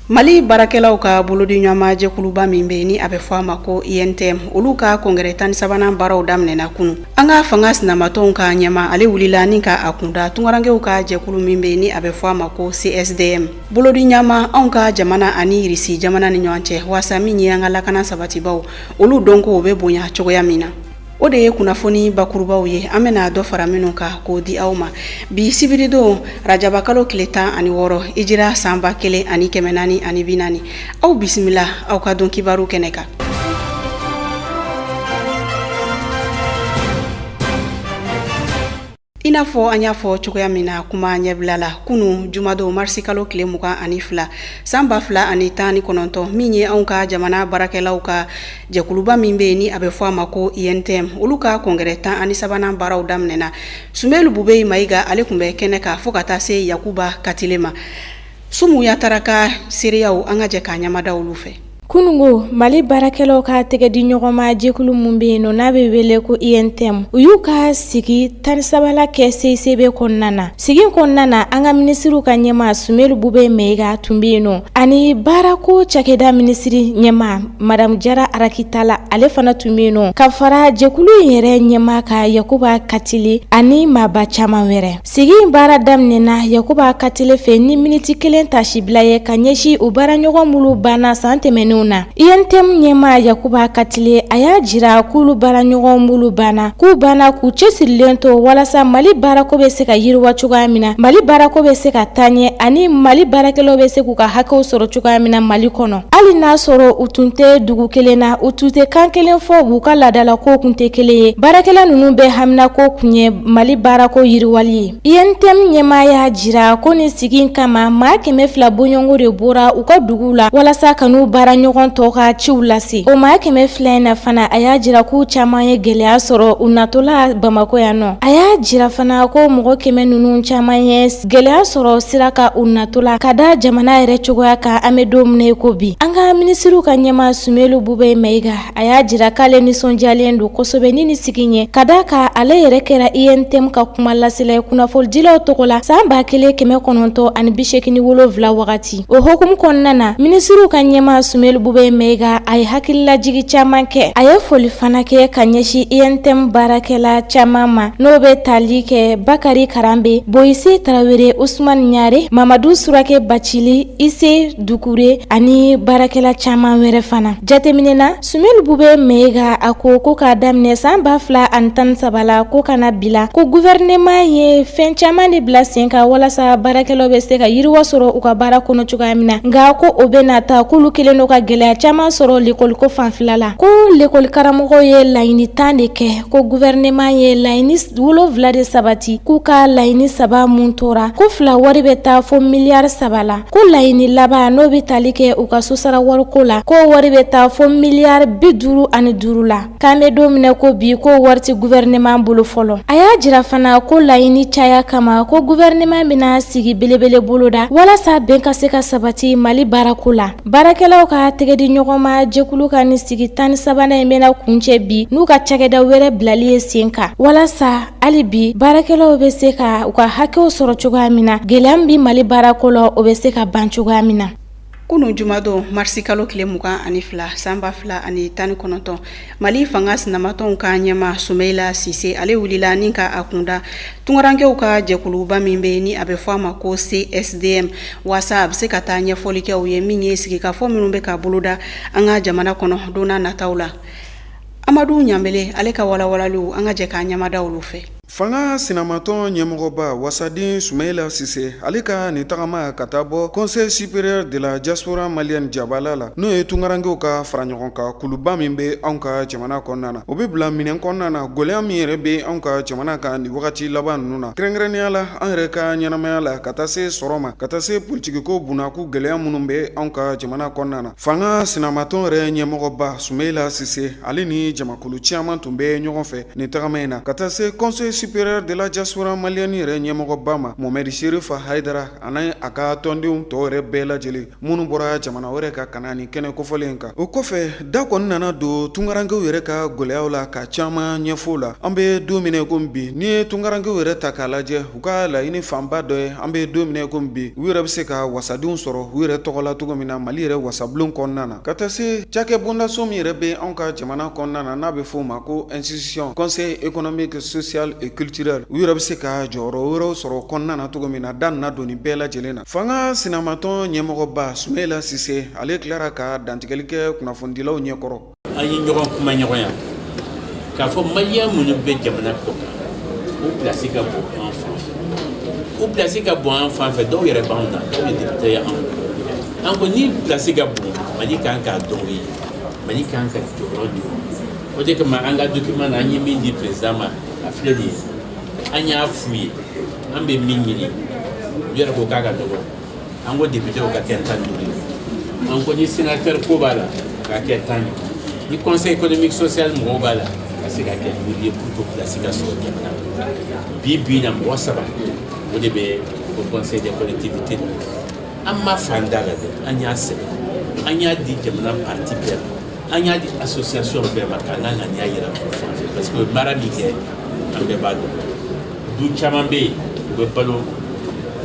Mali baarakɛlaw ka bolodiɲɔgɔnma jɛkuluba min bɛ ni a bɛ fɔ a ma ko UNTM, olu ka kɔngɛrɛ 13nan baaraw daminɛna kunun. An ka fanga sinamatɔnw ka ɲɛmaa, ale wulila ni ka a kunda tunkarankew ka jɛkulu min bɛ ni a bɛ fɔ a ma ko CSDM. Bolodiɲɔgɔnma anw ka jamana ani Irisi jamana ni ɲɔgɔn cɛ, waasa min ye an ka lakana sabatibaw, olu dɔnko bɛ bonya cogoya min na. O de ye kunnafoni bakurubaw ye an bɛna dɔ fara minnu kan k'o di aw ma bi sibiridon, rajabakalo tile 16, hijira san 1440. Aw bisimila aw ka don kibaru kɛnɛ kan. I n'a fɔ an y'a fɔ cogoya min na kuma ɲɛbila la, kunun jumadon, marisikalo tile 22, san 2019, min ye anw ka jamana baarakɛlaw ka jɛkuluba min bɛ yen ni a bɛ fɔ a ma ko UNTM, olu ka kɔngɛrɛ 13nan baaraw daminɛna. Sumelu Bubey Mayiga, ale tun bɛ kɛnɛ kan fo ka taa se Yakuba Katile ma. Sumu Yatara ka seereyaw, an ka jɛ k'a ɲamada olu fɛ. Kunungo, Mali baarakɛlaw ka tɛgɛdiɲɔgɔnma jɛkulu min bɛ yen nɔ n'a bɛ wele ko UNTM, u y'u ka sigi 13nan kɛ CICB kɔnɔna na. Sigi kɔnɔna na, an ka minisiriw ka ɲɛmaa Sumelu Bubey Mayiga tun bɛ yen nɔ, ani baarako cakɛda minisiri ɲɛmaa Madamu Jara Arakitala, ale fana tun bɛ yen nɔ, ka fara jɛkulu in yɛrɛ ɲɛmaa kan Yakuba Katile ani maaba caman wɛrɛ. Sigi in baara daminɛna Yakuba Katile fɛ ni miniti kelen tasibila ye ka ɲɛsin u baaraɲɔgɔn minnu banna san tɛmɛnenw na. UNTM ɲɛmaa Yakuba Katile, a y'a jira k'olu baaraɲɔgɔn minnu banna, k'u banna k'u cɛsirilen to walasa Mali baarako bɛ se ka yiriwa cogoya min na, Mali baarako bɛ se ka taa ɲɛ ani Mali baarakɛlaw bɛ se k'u ka hakɛw sɔrɔ cogoya min na Mali kɔnɔ. Hali n'a sɔrɔ u tun tɛ dugu kelen na, u tun tɛ kan kelen fɔ, u ka laadalakow tun tɛ kelen ye, baarakɛla ninnu bɛɛ haminako kun ye Mali baarako yiriwali ye. UNTM ɲɛmaa y'a jira ko nin sigi in kama, maa 200 bɔɲɔgɔnko de bɔra u ka duguw la walasa ka n'u baaraɲɔgɔn tɔw ka ciw lase. O maa 200 in na fana, a y'a jira k'u caman ye gɛlɛya sɔrɔ u natɔla Bamakɔ yan nɔ. A y'a jira fana ko mɔgɔ 100 ninnu caman ye gɛlɛya sɔrɔ sira kan u natɔla, ka da jamana yɛrɛ cogoya kan an bɛ don min na i ko bi. An ka minisiriw ka ɲɛmaa Sumelu Bubey Mayiga, a y'a jira k'ale nisɔndiyalen don kosɛbɛ ni nin sigi ye, ka d'a kan ale yɛrɛ kɛra UNTM ka kuma lasela ye kunnafonidilaw tɔgɔ la san 1987 wagati. O hukumu kɔnɔna na, minisiriw ka ɲɛmaa Sumelu Bubey Mayiga, a ye hakililajigi caman kɛ. A ye foli fana kɛ ka ɲɛsin UNTM baarakɛla caman ma, n'o bɛ tali kɛ Bakari Karanbe, Boyise Tarawele, Usumani Ɲare, Mamadu Surake Bacili, Ise Dukure ani baarakɛla caman wɛrɛ fana. Jateminɛ na, Sumelu Bubey Mayiga, a ko ko k'a daminɛ san 2013 la ko ka na bila, ko gouvernement ye fɛn caman de bila sen kan walasa baarakɛlaw bɛ se ka yiriwa sɔrɔ u ka baara kɔnɔ cogoya min na. Nka ko o bɛna ta, k'olu kɛlen don ka gɛlɛya caman sɔrɔ lekɔliko fanfɛla la, ko lekɔli karamɔgɔw ye laɲini 10 de kɛ, ko gouvernement ye laɲini 7 de sabati, k'u ka laɲini saba mun tora, ko fila wari bɛ taa fo miliyari 3 la, ko laɲini laban n'o bɛ tali kɛ u ka sosara wariko la, ko wari bɛ taa fo miliyari 55 la, k'an bɛ don min na ko bi, ko wari tɛ gouvernement bolo fɔlɔ. A y'a jira fana ko laɲini caya kama, ko gouvernement bɛna sigi belebele boloda walasa bɛn ka se ka sabati Mali baarako la. Baarakɛlaw ka tɛgɛdiɲɔgɔnma jɛkulu ka nin sigi 13nan in bɛna kuncɛ bi n'u ka cakɛda wɛrɛ bilali ye sen kan, walasa hali bi baarakɛlaw bɛ se ka u ka hakɛw sɔrɔ cogoya min na, gɛlɛya min bɛ Mali baarako la, o bɛ se ka ban cogoya min na. Kunun jumadon, marisi kalo tile 22, san 2019, Mali fanga sinamatɔnw ka ɲɛmaa Sumeyila Sise, ale wulila ni ka a kunda tunkarankew ka jɛkuluba min bɛ ni a bɛ fɔ a ma ko CSDM, waasa a bɛ se ka taa ɲɛfɔli kɛ u ye min ye sigikafɔ minnu bɛ ka boloda an ka jamana kɔnɔ don nataw la. Amadu Ɲanbele, ale ka walawalaliw, an ka jɛ k'a ɲamada olu fɛ. Fanga sinamatɔn ɲɛmɔgɔba, wasaden Sumeyila Sise, ale ka nin tagama ka taa bɔ Conseil supérieur de la diaspora malienne jabala la, n'o ye tunkarankew ka fara ɲɔgɔn kan kuluba min bɛ anw ka jamana kɔnɔna na, o bɛ bila minɛn kɔnɔna na gɛlɛya min yɛrɛ bɛ anw ka jamana kan nin wagati laban ninnu na, kɛrɛnkɛrɛnnenya la an yɛrɛ ka ɲɛnamaya la, ka taa se sɔrɔ ma, ka taa se politikiko bunakun gɛlɛya minnu bɛ anw ka jamana kɔnɔna na. Fanga sinamatɔn yɛrɛ ɲɛmɔgɔba Sumeyila Sise, ale ni jamakulu caman tun bɛ ɲɔgɔn fɛ nin tagama in na ka taa se Conseil supérieur de la diaspora malienne yɛrɛ ɲɛmɔgɔba ma, Mohamed Chérif Haïdara, ani a ka tɔndenw tɔw yɛrɛ bɛɛ lajɛlen minnu bɔra jamana wɛrɛ ka ka na nin kɛnɛ kofɔlen kan. O kɔfɛ, da kɔni nana don tunkarankew yɛrɛ ka gɛlɛyaw la ka caman ɲɛfɔ la. An bɛ don min ko bi, n'i ye tunkarankew yɛrɛ ta k'a lajɛ, u ka laɲini fanba dɔ ye, an bɛ don min ko bi, u yɛrɛ bɛ se ka wasadenw sɔrɔ u yɛrɛ tɔgɔ la cogo min na Mali yɛrɛ wasabulon kɔnɔna na, ka taa se cakɛ bondaso min yɛrɛ bɛ anw ka jamana kɔnɔna na, n'a bɛ f'o ma ko institution Conseil économique, social et culturel, u yɛrɛ bɛ se ka jɔyɔrɔ wɛrɛw sɔrɔ kɔnɔna na cogo min na. Da nana don nin bɛɛ lajɛlen na. Fanga sinamatɔn ɲɛmɔgɔba Soumaïla Cissé, ale tilara ka dantigɛli kɛ kunnafonidilaw ɲɛkɔrɔ. An ye ɲɔgɔn kuma ɲɔgɔnya k'a fɔ Malien minnu bɛ jamana kɔ kan, u place ka bon an fan fɛ, u place ka bon an fan fɛ. Dɔw yɛrɛ b'anw na, dɔw ye député ye anw na. An ko ni place ka bon, Mali kan k'a dɔn o ye, Mali kan ka jɔyɔrɔ di. O de kama, an ka document na, an ye min di président ma, a filɛ nin ye. An y'a f'u ye, an bɛ min ɲini, u yɛrɛ ko k'a ka dɔgɔ. An ko député ka kɛ 15 ye. An ko ni sénateur ko b'a la, a ka kɛ 10 ye. Ni Conseil économique, social mɔgɔw b'a la, ka se ka kɛ 5 ye, pour que place ka sɔrɔ jamana kɔnɔ. Bi bi in na, mɔgɔ saba o de bɛ au Conseil des collectivités la. An ma fan da la dɛ, an y'a sɛbɛn, an y'a di jamana parti bɛɛ ma, an y'a di association bɛɛ ma, k'an ka ŋaniya yira o fan fɛ, parce que baara min kɛ, an bɛɛ b'a dɔn. Du caman bɛ yen, u bɛ balo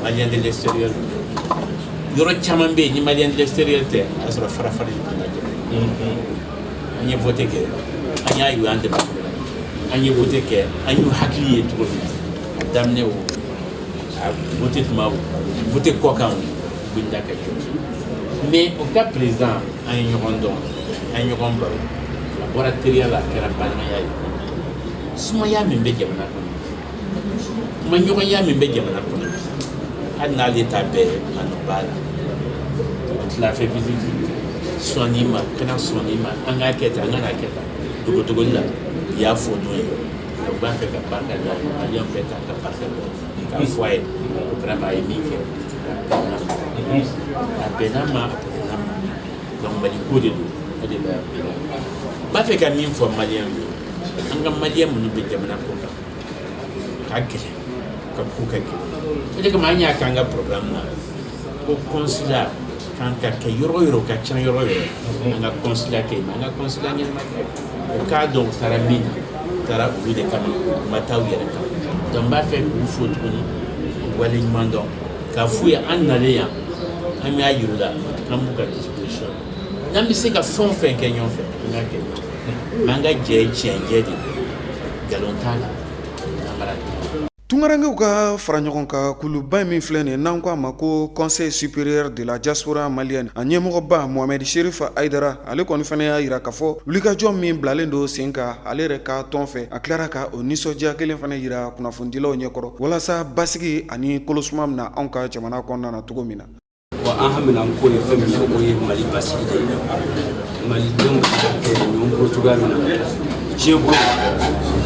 Malien de l'extérieur. Yɔrɔ caman bɛ yen, ni Malien de l'extérieur tɛ, a y'a sɔrɔ fara fara donna jamana. An ye vote kɛ, an y'a ye, an dɛmɛ. An ye vote kɛ, an y'u hakili ye cogo min na, a daminɛ o, a vote tuma o, vote kɔ kan o, u bɛ da ka jɔ. Mais o ka président, an ye ɲɔgɔn dɔn, an ye ɲɔgɔn baro, a bɔra teriya la, a kɛra balimaya ye. Sumaya min bɛ jamana kɔnɔ, kumaɲɔgɔnya min bɛ jamana kɔnɔ, hali n'ale ta bɛɛ ye, a nɔ b'a la. O tila fɛ visite sɔnni ma, kana sɔnni ma, an k'a kɛ tan, an kana kɛ tan, dogodogoli la, i y'a fɔ don ye, u b'a fɛ ka barika da Malien bɛɛ ta ka barika da k'a fɔ a ye vraiment, a ye min kɛ, a bɛnna ma, a bɛnna ma, a bɛnna ma. Donc Mali ko de don, o de la n b'a fɛ ka min fɔ Malien ye, an ka Malien minnu bɛ jamana kɔ kan, ka gɛlɛn, ka ko ka gɛlɛn. O de kama an y'a k'an ka programme na ko consulat kan ka kɛ yɔrɔ o yɔrɔ, ka ca yɔrɔ o yɔrɔ, an ka consulat kɛ yen. An ka consulat ɲɛnama kɛ, u k'a dɔn u taara min na, u taara olu de kama, u ma taa u yɛrɛ kama. Donc n b'a fɛ k'u fo tuguni, k'u waleɲuman dɔn, k'a f'u ye, an nalen yan, an y'a yir'u la k'an b'u ka disposition, n'an bɛ se ka fɛn o fɛn kɛ ɲɔgɔn fɛ, an k'a kɛ ɲɔgɔn fɛ. Mais an ka jɛ ye tiɲɛ jɛ de ye, nkalon t'a la, namara t'a la. Tunkarankew ka fara ɲɔgɔn kan kuluba min filɛ nin, n'an ko a ma ko Conseil supérieur de la diaspora malienne, a ɲɛmɔgɔba Mohamed Chérif Haïdara, ale kɔni fana y'a yira k'a fɔ wulikajɔ min bilalen don sen kan ale yɛrɛ ka tɔn fɛ, a tilara ka o nisɔndiya kelen fana yira kunnafonidilaw ɲɛkɔrɔ, walasa basigi ani kolosuma min na anw ka jamana kɔnɔna na cogo min na. Wa an hamina ko ye fɛn min ye, o ye Mali basigi de ye. Malidenw bɛ se ka kɛ ɲɔgɔn bolo cogoya min na diɲɛ bolo,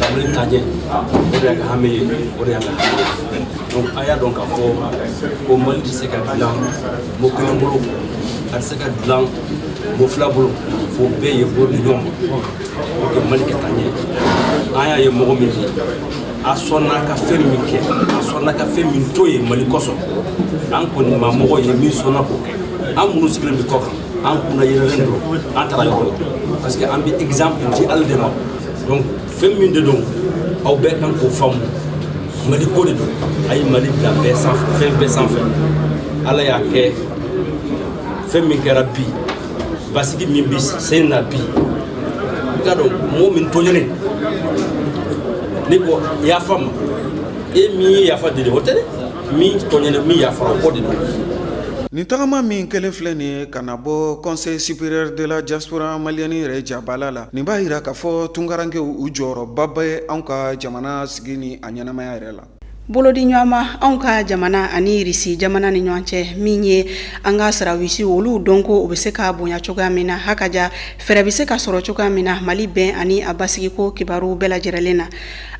ka Mali taajɛ, o de y'an ka hami ye, o de y'an ka hami ye. Donc an y'a dɔn k'a fɔ ko Mali tɛ se ka dilan mɔ kelen bolo, a tɛ se ka dilan mɔ fila bolo, fo bɛɛ ye bolo di ɲɔgɔn ma pour que Mali ka taa ɲɛ. An y'a ye mɔgɔ min di, a sɔnna ka fɛn min kɛ, a sɔnna ka fɛn min to yen Mali kosɔn. An kɔni ma mɔgɔ ye min sɔnna k'o kɛ. An minnu sigilen bɛ kɔ kan, an kunna yɛlɛlen don, an taara yɔrɔ la, parce que an bɛ exemple di ale de ma. Donc fɛn min de don, aw bɛɛ kan k'o faamu, Mali ko de don. A ye Mali bila bɛɛ sanfɛ, fɛn bɛɛ sanfɛ. Ala y'a kɛ, fɛn min kɛra bi, basigi min bɛ sen na bi, i ka dɔn mɔgɔ min tɔɲɔnen, ne ko yafa ma, e min ye yafa deli, o tɛ dɛ, min tɔɲɔnen, min yafara, o de don. Nin tagama min kɛlen filɛ nin ye ka na bɔ Conseil supérieur de la diaspora malienne yɛrɛ jabala la, nin b'a yira k'a fɔ tunkarankew u jɔyɔrɔba bɛ anw ka jamana sigi ni a ɲɛnamaya yɛrɛ la. Bolodi ɲɔgɔnma anw ka jamana ani Irisi jamana ni ɲɔgɔn cɛ, min ye an ka sarawisi olu dɔn ko u bɛ se ka bonya cogoya min na, hakaja fɛɛrɛ bɛ se ka sɔrɔ cogoya min na Mali bɛn ani a basigiko kibaru bɛɛ lajɛlen na.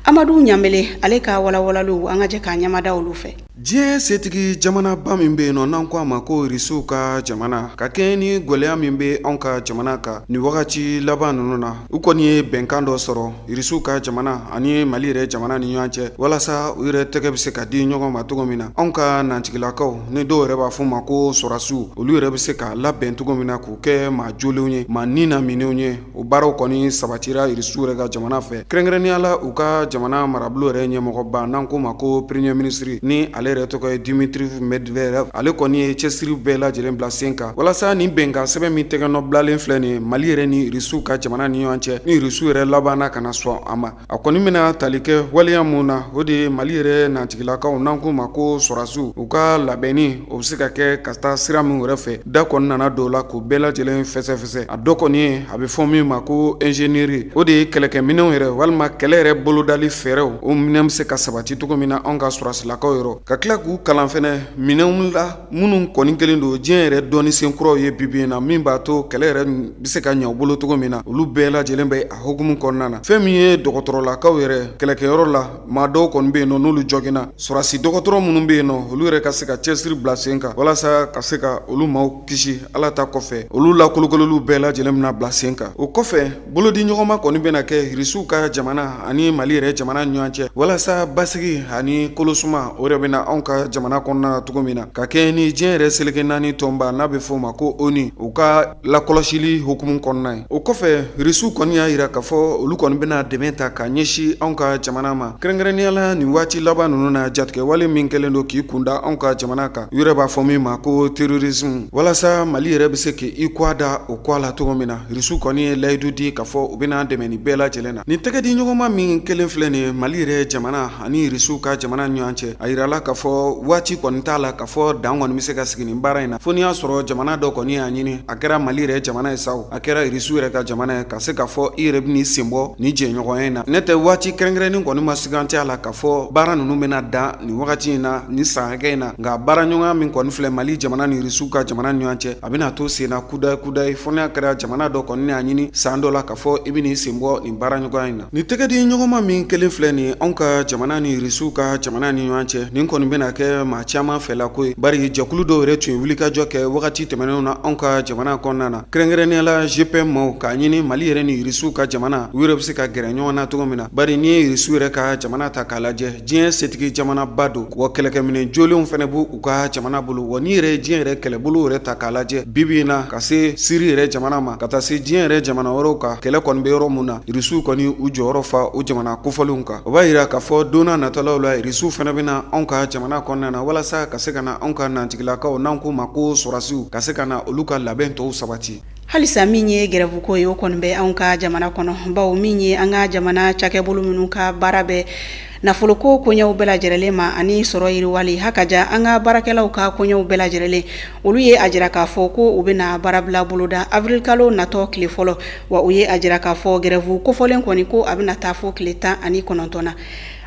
Amadu Ɲanbele, ale ka walawalaliw, an ka jɛ k'a ɲɛmada olu fɛ. Diɲɛ setigi jamanaba min bɛ yen nɔ n'an ko a ma ko Irisiw ka jamana, ka kɛɲɛ ni gɛlɛya min bɛ anw ka jamana kan nin wagati laban ninnu na, u kɔni ye bɛnkan dɔ sɔrɔ Irisiw ka jamana ani Mali yɛrɛ jamana ni ɲɔgɔn cɛ, walasa u yɛrɛ tɛgɛ bɛ se ka di ɲɔgɔn ma cogo min na. Anw ka nantigilakaw, ni dɔw yɛrɛ b'a fɔ ma ko sɔrɔdasiw, olu yɛrɛ bɛ se ka labɛn cogo min na k'u kɛ maa jolenw ye, maa ni na minɛnw ye. O baaraw kɔni sabatira Irisiw yɛrɛ ka jamana fɛ, kɛrɛnkɛrɛnnenya la u ka jamana marabolo yɛrɛ ɲɛmɔgɔba n'an k'o ma ko premier ministre, ni ale yɛrɛ tɔgɔ ye Dimitri Medvedev. Ale kɔni ye cɛsiri bɛɛ lajɛlen bila sen kan walasa nin bɛnkan sɛbɛn min tɛgɛnɔ bilalen filɛ nin ye Mali yɛrɛ ni Irisiw ka jamana ni ɲɔgɔn cɛ, ni Irisiw yɛrɛ labanna ka na sɔn a ma. A kɔni bɛna tali kɛ waleya mun na, o de ye Mali yɛrɛ nantigilakaw n'an k'u ma ko sɔrɔdasiw, u ka labɛnni o bɛ se ka kɛ ka taa sira min yɛrɛ fɛ. Da kɔni nana don o la k'o bɛɛ lajɛlen fɛsɛfɛsɛ. A dɔ kɔni ye a bɛ fɔ min ma ko ingénierie, o de ye kɛlɛkɛminɛnw yɛrɛ walima kɛlɛ yɛrɛ bolodali fɛɛrɛw, o minɛn bɛ se ka sabati cogo min na anw ka sɔrɔdasilakaw yɔrɔ, ka tila k'u kalan fɛnɛ minɛnw la minnu kɔni kɛlen don diɲɛ yɛrɛ dɔnni sen kuraw ye bi bi in na, min b'a to kɛlɛ yɛrɛ bɛ se ka ɲɛ u bolo cogo min na. Olu bɛɛ lajɛlen bɛ a hukumu kɔnɔna na. Fɛn min ye dɔgɔtɔrɔlakaw yɛrɛ kɛlɛkɛyɔrɔ la, maa dɔw kɔni bɛ yen nɔ n'olu jɔginna, sɔrɔdasi dɔgɔtɔrɔ minnu bɛ yen nɔ, olu yɛrɛ ka se ka cɛsiri bila sen kan walasa ka se ka olu maaw kisi. Ala ta kɔfɛ, olu lakolokololiw bɛɛ lajɛlen bɛna bila sen kan. O kɔfɛ, bolodi ɲɔgɔnma kɔni bɛna kɛ Irisiw ka jamana ani Mali yɛrɛ jamana ɲɔgɔn cɛ, walasa basigi ani kolosuma o yɛrɛ bɛna anw ka jamana kɔnɔna na cogo min na, ka kɛɲɛ ni diɲɛ yɛrɛ seleke naani tɔnba n'a bɛ fɔ o ma ko ONU, u ka lakɔlɔsili hukumu kɔnɔna ye. O kɔfɛ, Irisiw kɔni y'a jira k'a fɔ olu kɔni bɛna dɛmɛ ta ka ɲɛsin anw ka jamana ma, kɛrɛnkɛrɛnnenya la nin waati laban ninnu na, jatigɛwale min kɛlen don k'i kunda anw ka jamana kan, u yɛrɛ b'a fɔ min ma ko terrorisme, walasa Mali yɛrɛ bɛ se k'i kɔ da o kɔ la cogo min na. Irisiw kɔni ye layidu di k'a fɔ u bɛna dɛmɛ nin bɛɛ lajɛlen na. Nin tɛgɛ di ɲɔgɔnma min kelen filɛ nin ye Mali yɛrɛ jamana ani Irisiw ka jamana ɲɔgɔn cɛ, a yirala k'a fɔ waati kɔni t'a la k'a fɔ dan kɔni bɛ se ka sigi nin baara in na, fo n'i y'a sɔrɔ jamana dɔ kɔni y'a ɲini, a kɛra Mali yɛrɛ jamana ye sa, a kɛra Irisiw yɛrɛ ka jamana ye, ka se k'a fɔ i yɛrɛ bɛn'i sen bɔ nin jɛɲɔgɔnya in na. N'o tɛ, waati kɛrɛnkɛrɛnnen kɔni ma siganti a la k'a fɔ baara ninnu bɛna dan nin wagati in na, nin san hakɛ in na. Nka baara ɲɔgɔnya min kɔni filɛ Mali jamana ni Irisiw ka jamana ɲɔgɔn cɛ, a bɛna to sen na kudayi kudayi, fo n'a kɛra jamana dɔ kɔni y'a ɲini san dɔ la k'a fɔ i bɛn'i sen bɔ nin baara ɲɔgɔnya in na. Nin tɛgɛ di ɲɔgɔnma min kelen filɛ nin anw ka jamana ni Irisiw ka jamana ni ɲɔgɔn cɛ, nin kɔni bɛna kɛ maa caman fɛla ko ye, bari jɛkulu dɔw yɛrɛ tun ye wulikajɔ kɛ wagati tɛmɛnenw na anw ka jamana kɔnɔna na, kɛrɛnkɛrɛnnenya la GPM maaw, k'a ɲini Mali yɛrɛ ni Irisiw ka jamana, u yɛrɛ bɛ se ka gɛrɛ ɲɔgɔn na cogo min na. Bari n'i ye Irisiw yɛrɛ ka jamana ta k'a lajɛ, diɲɛ setigi jamanaba don, wa kɛlɛkɛminɛn jolenw fana b'u ka jamana bolo. Wa n'i yɛrɛ ye diɲɛ yɛrɛ kɛlɛbolo yɛrɛ ta k'a lajɛ bi bi in na, ka se Siri yɛrɛ jamana ma, ka taa se diɲɛ yɛrɛ jamana wɛrɛw kan, kɛlɛ kɔni bɛ yɔrɔ min na, Irisiw kɔni u jɔyɔrɔ fa o jamana kofɔlenw kan. O b'a yira k'a fɔ don n'a natɔlaw la, Irisiw fana bɛna anw ka jamana kɔnɔna na walasa ka se ka na anw ka nantigilakaw, n'an k'u ma ko sɔrɔdasiw, ka se ka na olu ka labɛn tɔw sabati. Halisa min ye gɛrɛfuko ye, o kɔni bɛ anw ka jamana kɔnɔ, bawo min ye an ka jamana cakɛbolo minnu ka baara bɛ nafoloko koɲɛw bɛɛ lajɛrɛlen ma ani sɔrɔ yiriwali, hakaja an ka baarakɛlaw ka koɲɛw bɛɛ lajɛrɛlen, olu ye a jira k'a fɔ ko u bɛna baarabila boloda avril kalo natɔ tile fɔlɔ. Wa u ye a jira k'a fɔ gɛrɛfu kofɔlen kɔni ko a bɛna taa fo tile 19 na.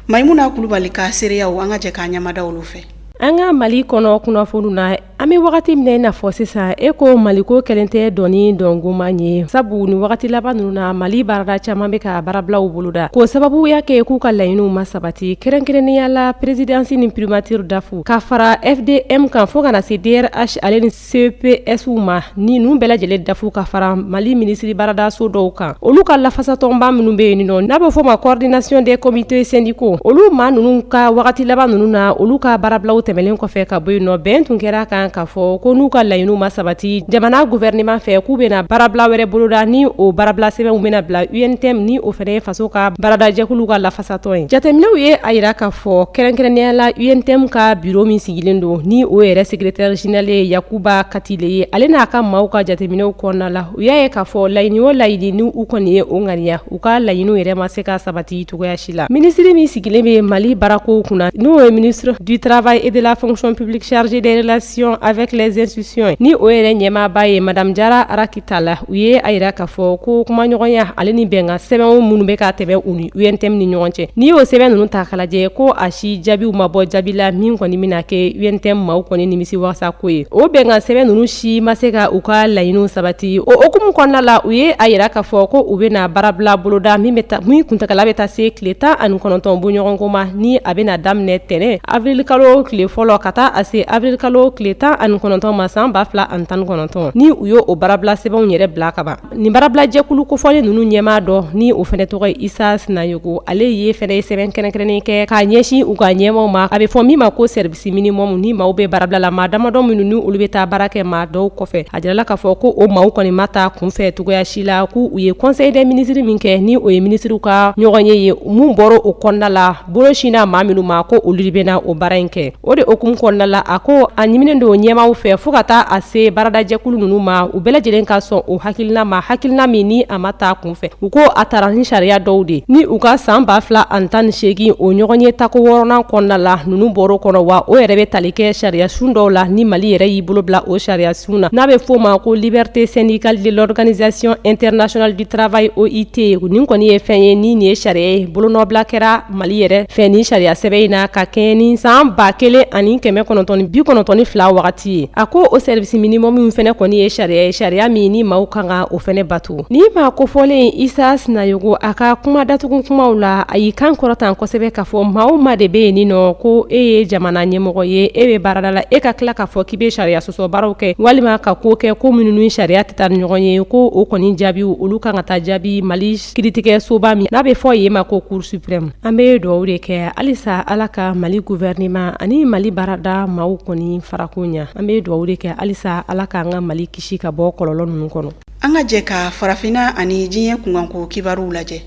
Mayimuna Kulubali ka seereyaw, an ka jɛ k'a ɲamada olu fɛ. An ka Mali kɔnɔ kunnafoniw na, an bɛ wagati min na i n'a fɔ sisan, e ko Maliko kɛlen tɛ dɔni dɔngoman ye, sabu ni wagati laban ninnu na, Mali baarada caman bɛ ka baarabilaw boloda k'o sababuya kɛ k'u ka laɲiniw ma sabati, kɛrɛnkɛrɛnnenya la présidence ni primature DAF, ka fara FDM kan, fo ka na se DRH ale ni CPS ma. Ni ninnu bɛɛ lajɛlen DAF ka fara Mali minisiri baaradaso dɔw kan, olu ka lafasatɔnba minnu bɛ yen nɔ, n'a bɛ fɔ ma coordination des comités syndicaux, olu maa ninnu ka wagati laban ninnu na, olu ka baarabilaw tɛmɛnen kɔfɛ ka bɔ yen nɔ, bɛn tun kɛra kan k'a fɔ ko n'u ka laɲiniw ma sabati jamana gouvernement fɛ, k'u bɛna baarabila wɛrɛ boloda. Ni o baarabila sɛbɛnw bɛna bila UNTM, ni o fana ye faso ka baaradajɛkulu ka lafasatɔn ye. Jateminɛw ye a yira k'a fɔ kɛrɛnkɛrɛnnenya la, UNTM ka bureau min sigilen don, ni o yɛrɛ secrétaire général ye Yakuba Katile ye, ale n'a ka maaw ka jateminɛw kɔnɔna la, u y'a ye k'a fɔ laɲini o laɲini ni u kɔni ye o ŋaniya, u ka laɲiniw yɛrɛ ma se ka sabati cogoya si la. Minisiri min sigilen bɛ Mali baarakow kunna, n'o ye ministre du travail et de la fonction publique chargé des relations avec les institutions, ni o yɛrɛ ɲɛmaaba ye Madame Jara Arakitala, u ye a yira k'a fɔ ko kumaɲɔgɔnya ale ni bɛnkan sɛbɛnw minnu bɛ ka tɛmɛ u ni UNTM ni ɲɔgɔn cɛ, n'i y'o sɛbɛn ninnu ta k'a lajɛ, ko a si jaabiw ma bɔ jaabi la min kɔni bɛna kɛ UNTM maaw kɔni nimisi wasa ko ye. O bɛnkan sɛbɛn ninnu si ma se ka u ka laɲiniw sabati. O hukumu kɔnɔna la, u ye a yira k'a fɔ ko u bɛna baarabila boloda min bɛ taa, min kuntakala bɛ taa se tile 19 bɔɲɔgɔnko ma, ni a bɛna daminɛ tɛnɛ avril kalo tile fɔlɔ ka taa a se avril kalo tile 19 ma san 2019. Ni u ye o baarabila sɛbɛnw yɛrɛ bila ka ban, nin baarabila jɛkulu kofɔlen ninnu ɲɛmaa dɔ, ni o fɛnɛ tɔgɔ ye Isa Sinayogo, ale ye fɛnɛ ye sɛbɛn kɛrɛnkɛrɛnnen kɛ k'a ɲɛsin u ka ɲɛmaaw ma. A bɛ fɔ min ma ko service minimum, ni maaw bɛ baarabila la, maa damadɔ minnu ni olu bɛ taa baara kɛ maa dɔw kɔfɛ. A jirala k'a fɔ ko o maaw kɔni ma taa kunfɛ cogoya si la, k'u u ye conseil des ministres min kɛ, ni o ye minisiriw ka ɲɔgɔnye ye, mun bɔra o kɔnɔna la, bolo sinna maa minnu ma ko olu de bɛna o baara in kɛ. O de hukumu kɔnɔna la, a ko a ɲininen don ɲɛmaaw fɛ, fo ka taa a se baaradajɛkulu ninnu ma, u bɛɛ lajɛlen ka sɔn o hakilina ma, hakilina min ni a ma taa kunfɛ. U ko a taara ni sariya dɔw de ni u ka san 2018 o ɲɔgɔnye tako wɔɔrɔnan kɔnɔna la, ninnu bɔr'o kɔnɔ. Wa o yɛrɛ bɛ tali kɛ sariya sun dɔw la, ni Mali yɛrɛ y'i bolo bila o sariya sun na, n'a bɛ f'o ma ko liberté syndicale de l'organisation internationale du travail, OIT. Nin kɔni ye fɛn ye ni nin ye sariya ye, bolonɔbila kɛra Mali yɛrɛ fɛ nin sariya sɛbɛn in na ka kɛɲɛ ni san 1992 wagati ye. A ko o service minimum min fɛnɛ kɔni ye sariya ye, sariya min ni maaw kan ka o fɛnɛ bato. Ni maa kofɔlen Isa Sinayogo, a ka kuma datugu kumaw la, a y'i kan kɔrɔtan kosɛbɛ k'a fɔ maa o maa de bɛ yen nin nɔ ko e ye jamana ɲɛmɔgɔ ye, e bɛ baarada la, e ka tila k'a fɔ k'i bɛ sariya sɔsɔ baaraw kɛ walima ka ko kɛ ko minnu ni sariya tɛ taa ni ɲɔgɔn ye, ko o kɔni jaabiw olu kan ka taa jaabi Mali kiritigɛsoba min n'a bɛ fɔ yen ma ko Cour suprême. An bɛ dugawu de kɛ halisa Ala ka Mali gouvernement ani Mali baarada maaw kɔni farako ɲa. An bɛ dugawu de kɛ halisa Ala k'an ka Mali kisi ka bɔ kɔlɔlɔ ninnu kɔnɔ. An ka jɛ ka farafinna ani diɲɛ kunkanko kibaruw lajɛ.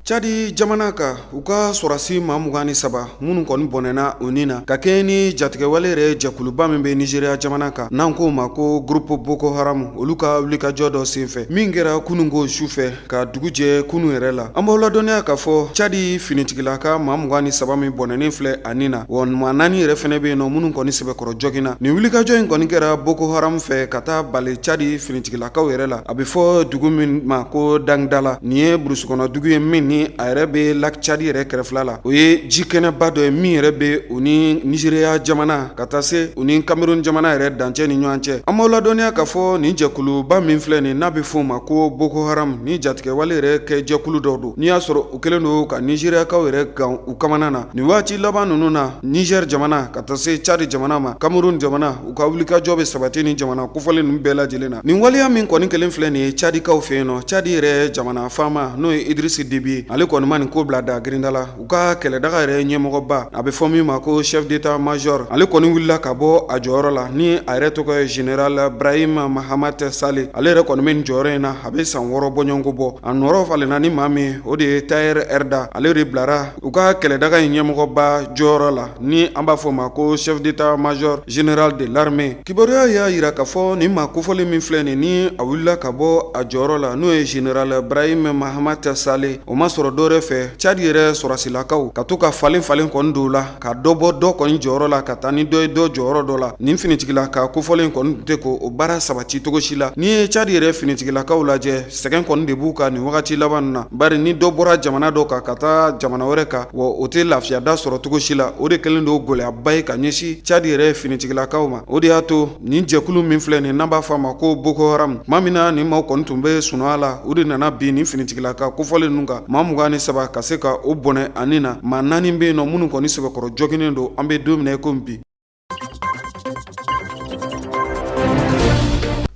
Cadi jamana kan, u ka sɔrɔdasi maa 23 minnu kɔni bɔnɛna u ni na ka kɛɲɛ ni jatigɛwale yɛrɛ jɛkuluba min bɛ Nizeriya jamana kan, n'an k'o ma ko groupe Boko Haram, olu ka wulikajɔ dɔ senfɛ min kɛra kununko su fɛ ka dugu jɛ kunun yɛrɛ la. An b'aw ladɔnniya k'a fɔ Cadi finitigilaka maa 23 min bɔnɛnen filɛ a ni na, wa maa naani yɛrɛ fɛnɛ bɛ yen nɔ minnu kɔni sɛbɛkɔrɔ joginna. Nin wulikajɔ in kɔni kɛra Boko Haram fɛ ka taa bali Cadi finitigilakaw yɛrɛ la, a bɛ fɔ dugu min ma ko Dangdala. Nin ye burusikɔnɔ dugu ye min ni a yɛrɛ bɛ lac Tchad yɛrɛ kɛrɛfɛla la. O ye ji kɛnɛba dɔ ye min yɛrɛ bɛ u ni Nizeriya jamana ka taa se u ni Cameroun jamana yɛrɛ dancɛ ni ɲɔgɔn cɛ. An b'aw ladɔnniya k'a fɔ nin jɛkuluba min filɛ nin, n'a bɛ f'o ma ko Boko Haram, ni jatigɛwale yɛrɛ kɛ jɛkulu dɔ don, n'i y'a sɔrɔ u kɛlen don ka Nizeriyakaw yɛrɛ gan u kamana na nin waati laban ninnu na. Niger jamana ka taa se Tchad jamana ma, Cameroun jamana, u ka wulikajɔ bɛ sabati ni jamana kofɔlen ninnu bɛɛ lajɛlen na. Nin waleya min kɔni kelen filɛ nin ye Cadikaw fɛ yen nɔ, Cadi yɛrɛ jamana faama n'o ye Idrisi Debi ye, ale kɔni ma nin ko bila da girinda la. U ka kɛlɛdaga yɛrɛ ɲɛmɔgɔba, a bɛ fɔ min ma ko chef d'état major, ale kɔni wulila ka bɔ a jɔyɔrɔ la, ni a yɛrɛ tɔgɔ ye général Brahim Mahamat Saleh. Ale yɛrɛ kɔni bɛ nin jɔyɔrɔ in na, a bɛ san 6 bɔɲɔgɔnko bɔ. A nɔrɔ falenna ni maa min, o de ye Taher Erda, ale de bilara u ka kɛlɛdaga in ɲɛmɔgɔba jɔyɔrɔ la, ni an b'a fɔ ma ko chef d'état major général de l'armée. Kibaruya y'a yira k'a fɔ nin maa kofɔlen min filɛ nin, ni a wulila ka bɔ a jɔyɔrɔ la, n'o ye général Brahim Mahamat Saleh, o ma sɔrɔ dɔwɛrɛ fɛ, Tchad yɛrɛ sɔrɔsilakaw ka to ka falen falen kɔni don la, ka dɔ bɔ dɔ kɔni jɔyɔrɔ la ka taa ni dɔ ye dɔ jɔyɔrɔ dɔ la. Nin finitigilaka kofɔlen kɔni tɛ ko o baara sabati cogo si la. N'i ye Tchad yɛrɛ finitigilakaw lajɛ, sɛgɛn kɔni de b'u kan nin wagati laban na, bari ni dɔ bɔra jamana dɔ kan ka taa jamana wɛrɛ kan, wa o tɛ lafiya da sɔrɔ cogo si la. O de kɛlen don gɛlɛyaba ye ka ɲɛsin Tchad yɛrɛ finitigilakaw ma. O de y'a to nin jɛkulu min filɛ nin, n'an b'a fɔ a ma ko Boko Haram, tuma min na nin maaw kɔni tun bɛ sunɔgɔ la, u de nana bin nin finitigilaka kofɔlen ninnu kan, maa 23 ka se ka o bɔnɛ a ni na. Maa naani bɛ yen nɔ minnu kɔni sɛbɛkɔrɔ joginnen don, an bɛ don min na i komi bi.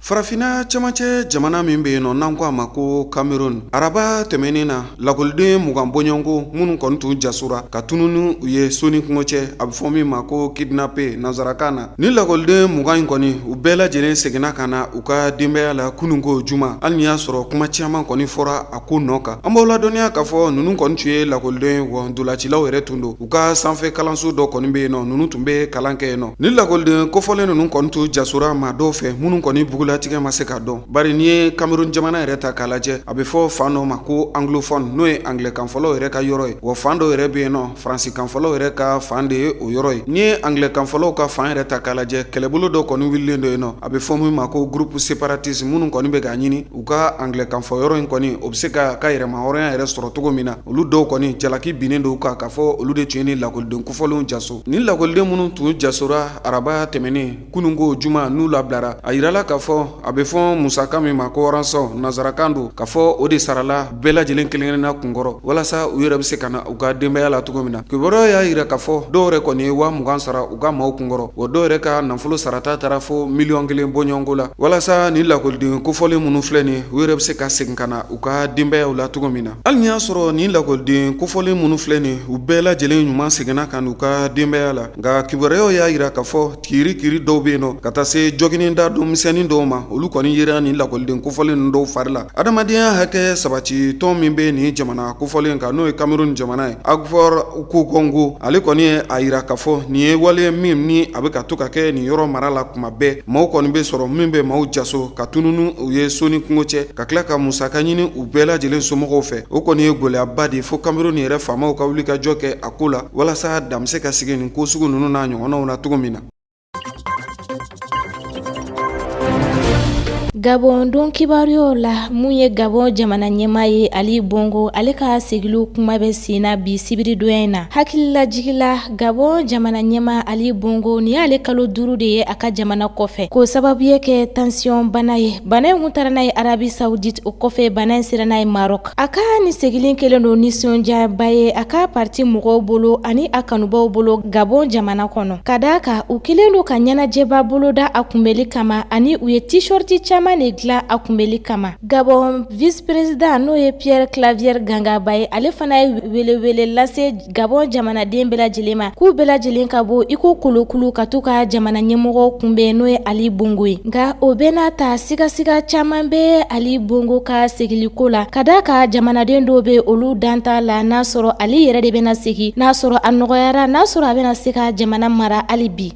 Farafinna cɛmancɛ jamana min bɛ yen nɔ, n'an ko a ma ko Cameroun, araba tɛmɛnen na, lakɔliden 20 bɔɲɔgɔnko minnu kɔni tun jasora ka tunun ni u ye so ni kungo cɛ, a bɛ fɔ min ma ko kidnappé nansarakan na, ni lakɔliden 20 in kɔni, u bɛɛ lajɛlen seginna ka na u ka denbaya la kununko juma, hali n'i y'a sɔrɔ kuma caman kɔni fɔra a ko nɔ kan. An b'aw ladɔnniya k'a fɔ ninnu kɔni tun ye lakɔliden wa ntolacilaw yɛrɛ tun don. U ka sanfɛ kalanso dɔ kɔni bɛ yen nɔ, ninnu tun bɛ kalan kɛ yen nɔ. Ni lakɔliden kofɔlen ninnu kɔni tun jasora maa dɔw fɛ minnu kɔni bugula latigɛ ma se ka dɔn, bari n'i ye Cameroun jamana yɛrɛ ta k'a lajɛ, a bɛ fɔ fan dɔ ma ko anglophone, n'o ye anglais-kanfɔlaw yɛrɛ ka yɔrɔ ye, wa fan dɔ yɛrɛ bɛ yen nɔ, faransikanfɔlaw yɛrɛ ka fan de ye o yɔrɔ ye. N'i ye anglais-kanfɔlaw ka fan yɛrɛ ta k'a lajɛ, kɛlɛbolo dɔ kɔni wulilen don yen nɔ, a bɛ fɔ min ma ko groupe séparatiste, minnu kɔni bɛ k'a ɲini u ka anglais-kanfɔ yɔrɔ in kɔni, o bɛ se ka ka yɛrɛmahɔrɔnya yɛrɛ sɔrɔ cogo min na. Olu dɔw kɔni jalaki binnen don u kan k'a fɔ olu de tun ye ni lakɔliden kofɔlenw jaso. Ni lakɔliden minnu tun jasora araba tɛmɛnen, kununko juma, n'u labilara, a yirala k'a fɔ a bɛ fɔ musaka min ma ko rançon, nansarakan don, k'a fɔ o de sarala bɛɛ lajɛlen kelenkelenna kunkɔrɔ walasa u yɛrɛ bɛ se ka na u ka denbaya la cogo min na. Kibaruya y'a yira k'a fɔ dɔw yɛrɛ kɔni ye 20,000 sara u ka maaw kunkɔrɔ, wa dɔw yɛrɛ ka nafolo sarata taara fo 1,000,000 bɔɲɔgɔnko la, walasa ni lakɔliden kofɔlen minnu filɛ nin, u yɛrɛ bɛ se ka segin ka na u ka denbayaw la cogo min na. Hali n'i y'a sɔrɔ nin lakɔliden kofɔlen minnu filɛ nin, u bɛɛ lajɛlen ɲuman seginna ka n'u ka denbaya la, nka kibaruyaw y'a yira k'a fɔ kirikiri dɔw bɛ yen nɔ, ka taa se joginida dɔ misɛnnin dɔw ma, olu kɔni yera nin lakɔliden kofɔlen ninnu dɔw fari la. Adamadenya hakɛ sabati tɔn min bɛ nin jamana kofɔlen kan, n'o ye Cameroun jamana ye, Agfor Kukongo, ale kɔni ye a yira k'a fɔ nin ye wale min ni a bɛ ka to ka kɛ nin yɔrɔ mara la kuma bɛɛ. Maaw kɔni bɛ sɔrɔ min bɛ maaw jaso ka tunun u ye so ni kungo cɛ, ka tila ka musaka ɲini u bɛɛ lajɛlen somɔgɔw fɛ. O kɔni ye gɛlɛyaba de ye fo Cameroun yɛrɛ faamaw ka wuli ka jɔ kɛ a ko la, walasa dan bɛ se ka sigi nin ko sugu ninnu n'a ɲɔgɔnnaw na cogo min na. Gabon don kibaruyaw la, mun ye Gabon jamana ɲɛmaa ye Ali Bongo, ale ka segiliw kuma bɛ sen na bi sibiridonya in na. Hakililajigi la, Gabon jamana ɲɛmaa Ali Bongo, nin y'ale kalo 5 de ye a ka jamana kɔfɛ, k'o sababu kɛ tension bana ye. Bana in kun taara n'a ye Arabie Saoudite, o kɔfɛ bana in sera n'a ye Maroc. A ka nin segili kɛlen don nisɔndiyaba ye a ka parti mɔgɔw bolo ani a kanubaw bolo Gabon jamana kɔnɔ, ka d'a kan u kɛlen don ka ɲɛnajɛba boloda a kunbɛli kama, ani u ye t-shirt caman de dilan a kunbɛli kama. Gabon vice-président, n'o ye Pierre Claver Gangaba ye, ale fana ye welewele lase Gabon jamanaden bɛɛ lajɛlen ma, k'u bɛɛ lajɛlen ka bɔ i ko kolokulu ka t'u ka jamana ɲɛmɔgɔ kunbɛn, n'o ye Ali Bongo ye. Nka o bɛɛ n'a ta, sigasiga caman bɛ Ali Bongo ka segiliko la, ka d'a kan jamanaden dɔw bɛ olu dan t'a la n'a sɔrɔ Ali yɛrɛ de bɛna segin, n'a sɔrɔ a nɔgɔyara, n'a sɔrɔ a bɛna se ka jamana mara hali bi.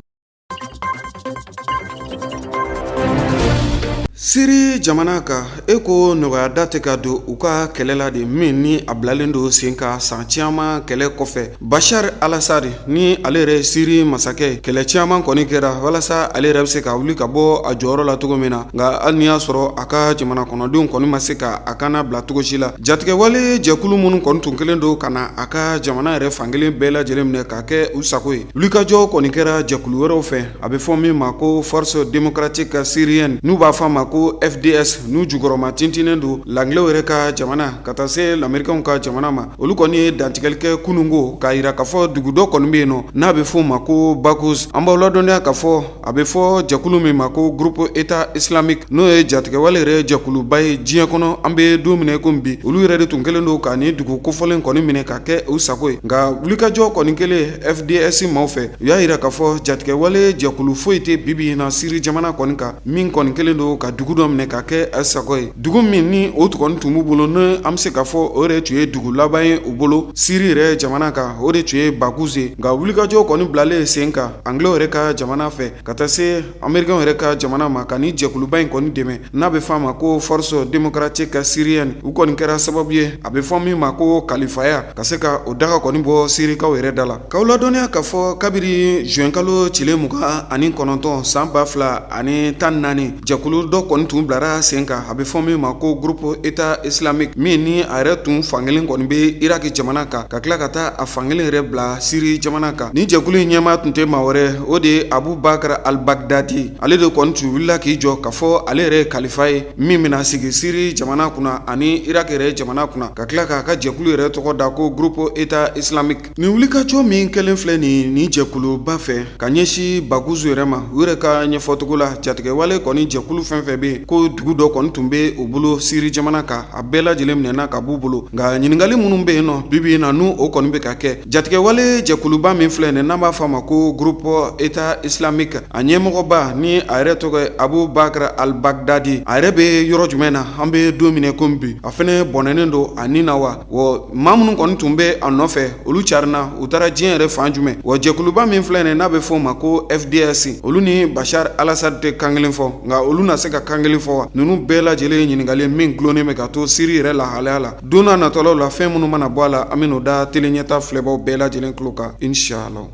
Siri jamana kan, e ko nɔgɔya da tɛ ka don u ka kɛlɛ la de min ni a bilalen don sen kan san caman kɛlɛ kɔfɛ. Bashar al-Assad, ni ale yɛrɛ Siri masakɛ, kɛlɛ caman kɔni kɛra walasa ale yɛrɛ bɛ se ka wuli ka bɔ a jɔyɔrɔ la cogo min na. Nka hali n'i y'a sɔrɔ a ka jamana kɔnɔdenw kɔni ma se ka a kana bila cogo si la, jatigɛwale jɛkulu minnu kɔni tun kɛlen don ka na a ka jamana yɛrɛ fankelen bɛɛ lajɛlen minɛ ka kɛ u sago ye, wulikajɔ kɔni kɛra jɛkulu wɛrɛw fɛ, a bɛ fɔ min ma ko Force démocratique syrienne, n'u b'a fɔ a ma ko FDS, n'u jukɔrɔma tintinnen don langilɛw yɛrɛ ka jamana ka taa se lamerikanw ka jamana ma. Olu kɔni ye dantigɛli kɛ kununko k'a yira k'a fɔ dugu dɔ kɔni bɛ yen nɔ n'a bɛ fɔ o ma ko Baghouz. An b'aw ladɔnniya k'a fɔ a bɛ fɔ jɛkulu min ma ko Groupe État islamique, n'o ye jatigɛwale yɛrɛ jɛkuluba ye diɲɛ kɔnɔ an bɛ don min na komi bi, olu yɛrɛ de tun kɛlen don ka nin dugu kofɔlen kɔni minɛ ka kɛ u sago ye. Nka wulikajɔ kɔni kɛlen FDS maaw fɛ, u y'a yira k'a fɔ jatigɛwale jɛkulu foyi tɛ bi bi in na Siri jamana kɔni kan min kɔni kɛlen don ka dugu dɔ minɛ ka kɛ a sago ye. Dugu min ni o kɔni tun b'u bolo, ni an bɛ se k'a fɔ o yɛrɛ tun ye dugu laban ye u bolo Siri yɛrɛ jamana kan, o de tun ye Baghouz ye. Nka wulikajɔ kɔni bilalen sen kan Anglais yɛrɛ ka jamana fɛ ka taa se Américains yɛrɛ ka jamana ma ka nin jɛkuluba in kɔni dɛmɛ n'a bɛ fɔ a ma ko Force démocratique syrienne, u kɔni kɛra sababu ye a bɛ fɔ min ma ko kalifaya ka se ka o daga kɔni bɔ Sirikaw yɛrɛ da la. K'aw ladɔnniya k'a fɔ kabiri juin kalo tile 29 san 2014, jɛkulu dɔ kɔni tun bilara sen kan, a bɛ fɔ min ma ko Groupe État islamique, min ni a yɛrɛ tun fankelen kɔni bɛ Irak jamana kan ka tila ka taa a fankelen yɛrɛ bila Siri jamana kan. Nin jɛkulu in ɲɛmaa tun tɛ maa wɛrɛ, o de ye Abu Bakr al-Baghdadi. Ale de kɔni tun wulila k'i jɔ k'a fɔ ale yɛrɛ ye kalifa ye min bɛna sigi Siri jamana kunna ani Irak yɛrɛ jamana kunna, ka tila k'a ka jɛkulu yɛrɛ tɔgɔ da ko Groupe État islamique. Nin wulikajɔ min kɛlen filɛ nin jɛkuluba fɛ ka ɲɛsin Baghouz yɛrɛ ma, u yɛrɛ ka ɲɛfɔcogo la, jatigɛwale kɔni jɛkulu fɛn fɛn bɛ yen ko dugu dɔ kɔni tun bɛ u bolo Siri jamana kan, a bɛɛ lajɛlen minɛna ka b'u bolo. Nka ɲininkali minnu bɛ yen nɔ bi bi in na, n'u o kɔni bɛ ka kɛ, jatigɛwale jɛkuluba min filɛ nin n'an b'a fɔ a ma ko Groupe État islamique, a ɲɛmɔgɔba ni a yɛrɛ tɔgɔ ye Abu Bakr al-Baghdadi, a yɛrɛ bɛ yɔrɔ jumɛn na an bɛ don min na komi bi? A fana bɔnɛnen don a ni na wa? Wa maa minnu kɔni tun bɛ a nɔfɛ, olu carinna, u taara diɲɛ yɛrɛ fan jumɛn? Wa jɛkuluba min filɛ nin n'a bɛ fɔ o ma ko FDS, olu ni Bashar al-Assad tɛ kan kelen fɔ, nka olu na se ka kan kelen fɔ wa? Ninnu bɛɛ lajɛlen ye ɲininkali min dulonnen bɛ ka to Siri yɛrɛ lahalaya la. Don n'a nataw la, fɛn minnu mana bɔ a la, an bɛn'o da Tele Ɲɛta filɛbaw bɛɛ lajɛlen tulo kan, inshallah.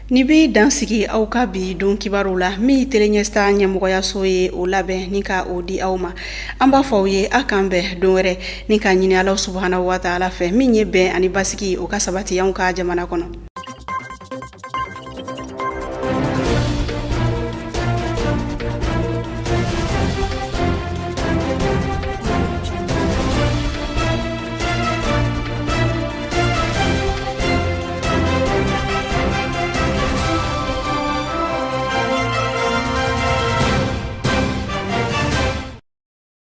Nin bɛ dan sigi aw ka bi don kibaru la min Tele Ɲɛta ɲɛmɔgɔyaso ye o labɛn ni ka o di aw ma. An b'a fɔ aw ye a k'an bɛn don wɛrɛ ni k'a ɲini Ala subahana wa taala fɛ min ye bɛn ani basigi o ka sabati anw ka jamana kɔnɔ.